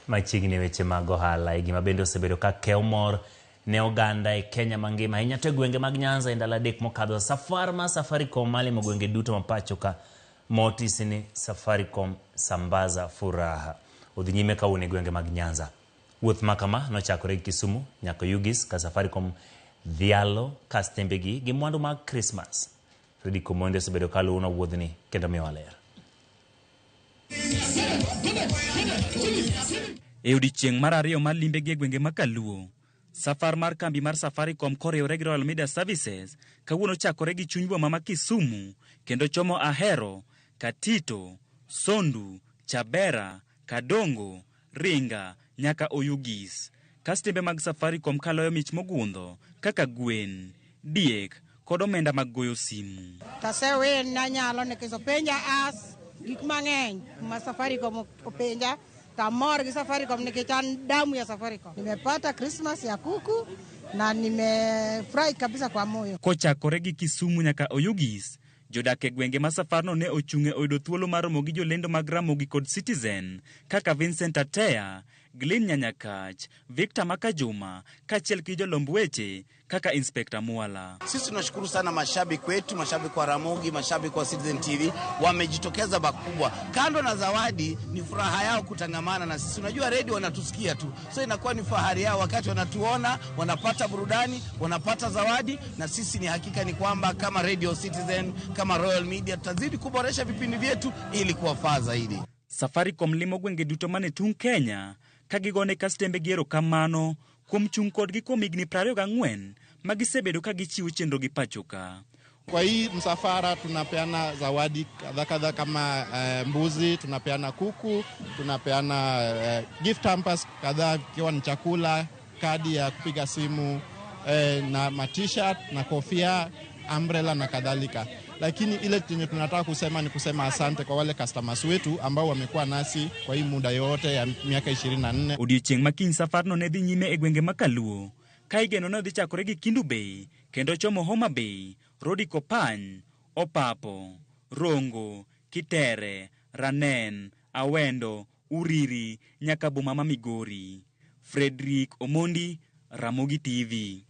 Machiegni weche mag ohala e gima bende osebedo ka kewo mor ne oganda e Kenya mangima ahinya to e gwenge mag Nyanza e ndalo adek mokadho. Safar mar Safaricom malimo gwenge duto ma pacho ka motisi ni Safaricom Sambaza Furaha odhi nyime kawuono e gwenge mag Nyanza. Wuoth ma kama nochakore gi Kisumu nyaka Oyugis ka Safaricom dhialo kastembegi gi mwandu mag Krismas. Fredrick Omondi osebedo ka luwo wuodhni kendo miyowa ler. E odiechieng' mar ariyo mar limbegi e gwenge ma Kaluo, safar mar kambi mar Safaricom koriwore gi Royal Media Services kawuono chakore gi chuny boma ma Kisumu kendo chomo Ahero, Katito, Sondu, Chabera, Kadongo, Ringa nyaka Oyugis. Kastembe mag Safaricom kaloyo mich mogundho kaka gwen, diek kod omenda mag goyo simu. Tasewin nanyalo nikech openja as gik mang'eny ma Safaricom openja tamor gi Safaricom nikech an damu ya Safaricom. Nimepata Christmas ya kuku na nimefurahi kabisa kwa moyo. Kochakore gi Kisumu nyaka Oyugis, jodak e gwenge ma safarno ne ochung'e oyudo thuolo mar romo gi jolendo mag Ramogi kod Citizen kaka Vincent Ateya, Glyn Nyanyakach, Victor Makajuma kaachiel gi jolomb weche kaka Inspekta Mwala. Sisi tunashukuru sana mashabiki wetu, mashabiki wa Ramogi, mashabiki wa Citizen TV wamejitokeza pakubwa. Kando na zawadi, ni furaha yao kutangamana na sisi. Unajua redio wanatusikia tu, so inakuwa ni fahari yao wakati wanatuona, wanapata burudani, wanapata zawadi, na sisi ni hakika ni kwamba kama Radio Citizen, kama Royal Media tutazidi kuboresha vipindi vyetu ili kuwafaa zaidi. Safaricom limo gwenge duto mane tung' Kenya ka gigone kastembegi erokamano kuom chung' kodgi kuom higni 24 ma gisebedo ka gichiwo chenro gi pacho ka. Kwa hii msafara tunapeana zawadi kadha kadha kama mbuzi, tunapeana kuku, tunapeana gift hampers kadhaa ikiwa ni chakula, kadi ya kupiga simu na ma t-shirt na kofia, umbrella na kadhalika. Lakini ile chenye tunataka kusema ni kusema asante kwa wale customers wetu ambao wamekuwa nasi kwa hii muda yote ya miaka 24. Odiechieng' ma kiny safarno ne dhi nyime e gwenge ma Kaluo ka igeno ni odhi chakore gi Kendu Bay kendo chomo Homa Bay, Rodi Kopany, Opapo, Rongo, Kitere, Ranen, Awendo, Uriri nyaka boma ma Migori. Frederick Omondi, Ramogi TV.